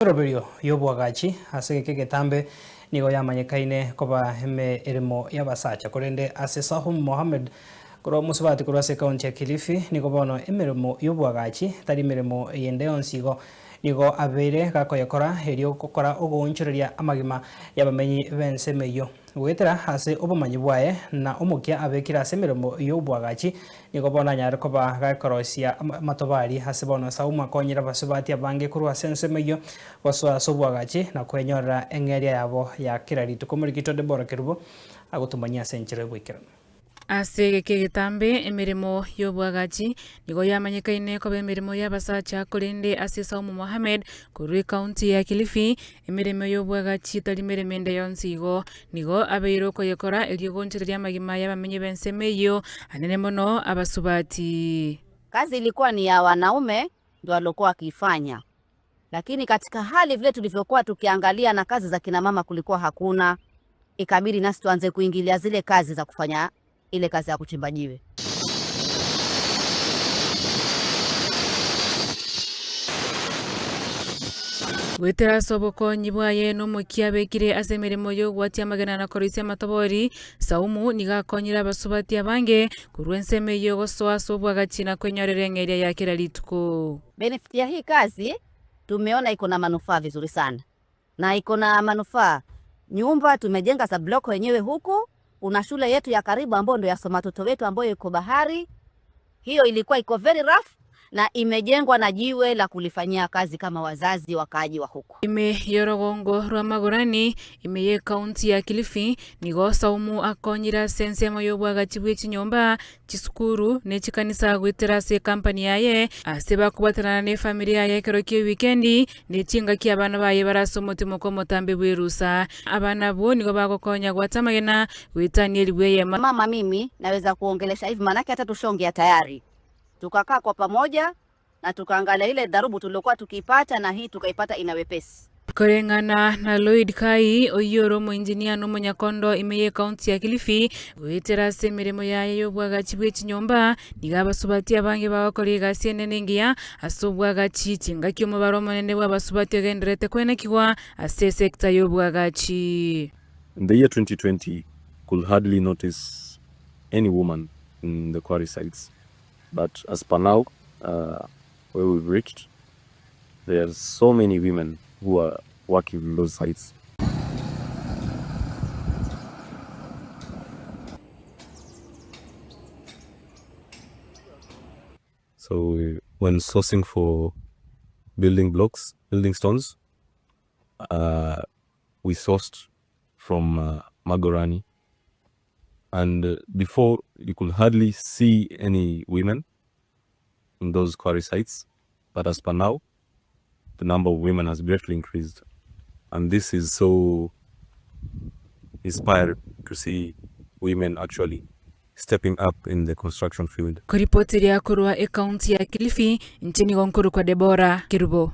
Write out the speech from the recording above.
Emeroberio y'oboagachi ase egeka egetambe nigo yamanyekaine koba emeremo y'abasacha, korende ase Sahum Mohammed korwa omosubati korwa ase ekaunti ya Kilifi nigo bono emeremo y'oboagachi tari meremo yende yonsi igo nigo abeire gakoyekora erio gokora ogoonchoreria amagima y'abamenyi b'ensemo eyio. Goetera ase obomanyi bwaye na omokia abekire ase emeremo y'oboagachi, nigo bono anyare koba gakoroisia amatobari ase bono Saumu akonyire abasubati abange korwa ase ensemo eyio gosoa ase oboagachi na kwenyorera eng'eria yabo ya kera rituko. Omorikito Debora Kerubo agotomanyia ase enchera y'oboikeranu. Ase egeka egetambe emeremo y'oboagachi nigo yamanyekaine koba emeremo y'abasacha korende ase Saumu Mohammed korwa ekaunti ya Kilifi emeremo y'oboagachi tari meremo ende yonsi igo nigo abeire okoyekora erio gonchereria amagima y'abamenyi b'ensemo eyio anene mono abasubati. Kazi ilikuwa ni ya wanaume ndio waliokuwa wakiifanya, lakini katika hali vile tulivyokuwa tukiangalia na kazi za kina mama kulikuwa hakuna, ikabidi nasi tuanze kuingilia zile kazi za kufanya ile kazi ya kuchimba jiwe. Goetera ase obokonyi bwaye na omokia abekire ase emeremo y'ogwatia amagena na koroisia amatobori, Saumu nigo akonyire abasubati abange korwa ensemo eyio gosoa ase obwagachi na kwenyorera eng'eria ya kera rituko. Benefit ya hii kazi tumeona iko na manufaa vizuri sana na iko na manufaa. Nyumba tumejenga za block wenyewe huku, kuna shule yetu ya karibu ambayo ndio yasoma watoto wetu ambayo iko bahari. Hiyo ilikuwa iko very rough na imejengwa na jiwe la kulifanyia kazi kama wazazi wakaaji wa huku. Ime y'orogongo rwa Magurani, ime y'ekaunti ya Kilifi, nigo Saumu akonyire ase ensemo y'obwagachi bwe chinyomba, chisukuru, ne chikanisa goetera ase ekampani yaye, ase bakobwatanana ne efamiri yaye ekero ki'ewikendi, ne chingaki abana baye bare ase omotimoko omotambe bw'erusa. Abana abwo nigo bagokonya gwata amagena goetania elibu eyemo. Mama mimi naweza kuongelesha hivi manake hata tushaongea tayari tukakaa kwa pamoja na tukaangalia ile dharubu tuliokuwa tukiipata na hii tukaipata ina wepesi. Koreng'ana na Lloyd Kai, oyio ore omoengineer na omonyakondo ime y'ecounty ya Kilifi, goetera ase emeremo yaye y'obwagachi bwe chinyomba, nigo abasubati abange bagokora egasi enene engiya ase obwagachi chingaki omobaro omonene bw'abasubati ogendererete kwenekigwa ase esector y'obwagachi. In the year 2020 could hardly notice any woman in the quarry sites but as per now where we've reached there are so many women who are working in those sites. So when sourcing for building blocks, building stones, uh, we sourced from uh, Magorani. And uh, before you could hardly see any women in those quarry sites. But as per now, the number of women has greatly increased. And this is so inspiring to see women actually stepping up in the construction field. Koripoti eria korwa ekaunti ya Kilifi, inche nigo nkorokwa Deborah Kerubo.